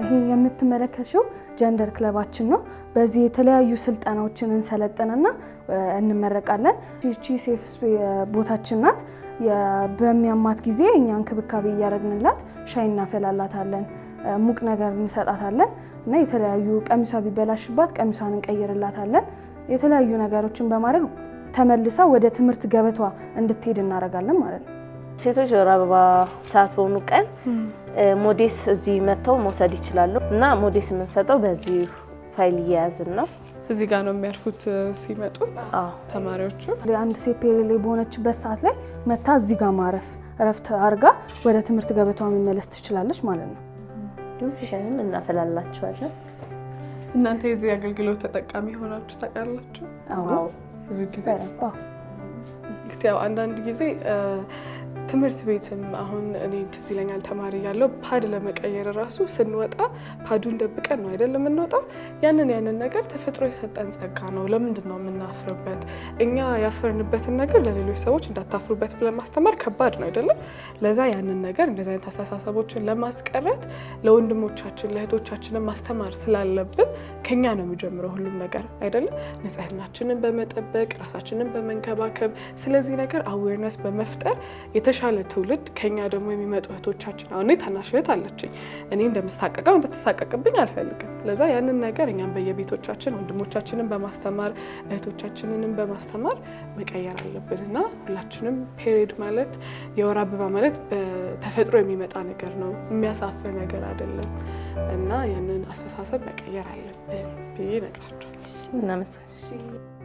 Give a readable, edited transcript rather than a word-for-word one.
ይሄ የምትመለከሽው gender ክለባችን ነው። በዚህ የተለያዩ ስልጠናዎችን እንሰለጥንና እንመረቃለን። ይቺ safe ቦታችን ናት። በሚያማት ጊዜ እኛ እንክብካቤ እያደረግንላት ሻይ እናፈላላታለን፣ ሙቅ ነገር እንሰጣታለን እና የተለያዩ ቀሚሷ ቢበላሽባት ቀሚሷን እንቀይርላታለን። የተለያዩ ነገሮችን በማድረግ ተመልሳ ወደ ትምህርት ገበቷ እንድትሄድ እናደርጋለን ማለት ነው። ሴቶች የወር አበባ ሰዓት በሆኑ ቀን ሞዴስ እዚህ መጥተው መውሰድ ይችላሉ እና ሞዴስ የምንሰጠው በዚህ ፋይል እየያዝን ነው። እዚህ ጋር ነው የሚያርፉት ሲመጡ አዎ። ተማሪዎቹ። አንድ ሴት period ላይ በሆነችበት ሰዓት ላይ መታ እዚህ ጋር ማረፍ፣ እረፍት አድርጋ ወደ ትምህርት ገበቷ መመለስ ትችላለች ማለት ነው። እንዲሁም ሻይም እናፈላላቸዋለን። እናንተ የዚህ አገልግሎት ተጠቃሚ ሆናችሁ ታውቃላችሁ? አዎ። ብዙ ጊዜ? በደንብ አዎ። ያው አንዳንድ ጊዜ ትምህርት ቤትም አሁን እኔ ትዝ ይለኛል፣ ተማሪ እያለሁ pad ለመቀየር ራሱ ስንወጣ pad ኡን ደብቀን ነው አይደል የምንወጣው? ያንን ነገር ተፈጥሮ የሰጠን ጸጋ ነው። ለምንድን ነው የምናፍርበት? እኛ ያፈርንበትን ነገር ለሌሎች ሰዎች እንዳታፍሩበት ብለን ማስተማር ከባድ ነው አይደለም? ለዛ ያንን ነገር፣ እንደዚህ አይነት አስተሳሰቦችን ለማስቀረት ለወንድሞቻችን ለእህቶቻችንን ማስተማር ስላለብን ከኛ ነው የሚጀምረው ሁሉም ነገር አይደለም? ንጽህናችንን በመጠበቅ፣ ራሳችንን በመንከባከብ፣ ስለዚህ ነገር awareness በመፍጠር የተሻለ ትውልድ ከኛ ደግሞ የሚመጡ እህቶቻችን፣ አሁን እኔ ታናሽ እህት አለችኝ። እኔ እንደምሳቀቀው እንድትሳቀቅብኝ አልፈልግም። ለዛ ያንን ነገር እኛም በየቤቶቻችን ወንድሞቻችንን በማስተማር፣ እህቶቻችንንም በማስተማር መቀየር አለብን እና ሁላችንም period ማለት፣ የወር አበባ ማለት በተፈጥሮ የሚመጣ ነገር ነው፣ የሚያሳፍር ነገር አይደለም እና ያንን አስተሳሰብ መቀየር አለብን ብዬ እነግራቸዋለሁ። እናመሰግናለን።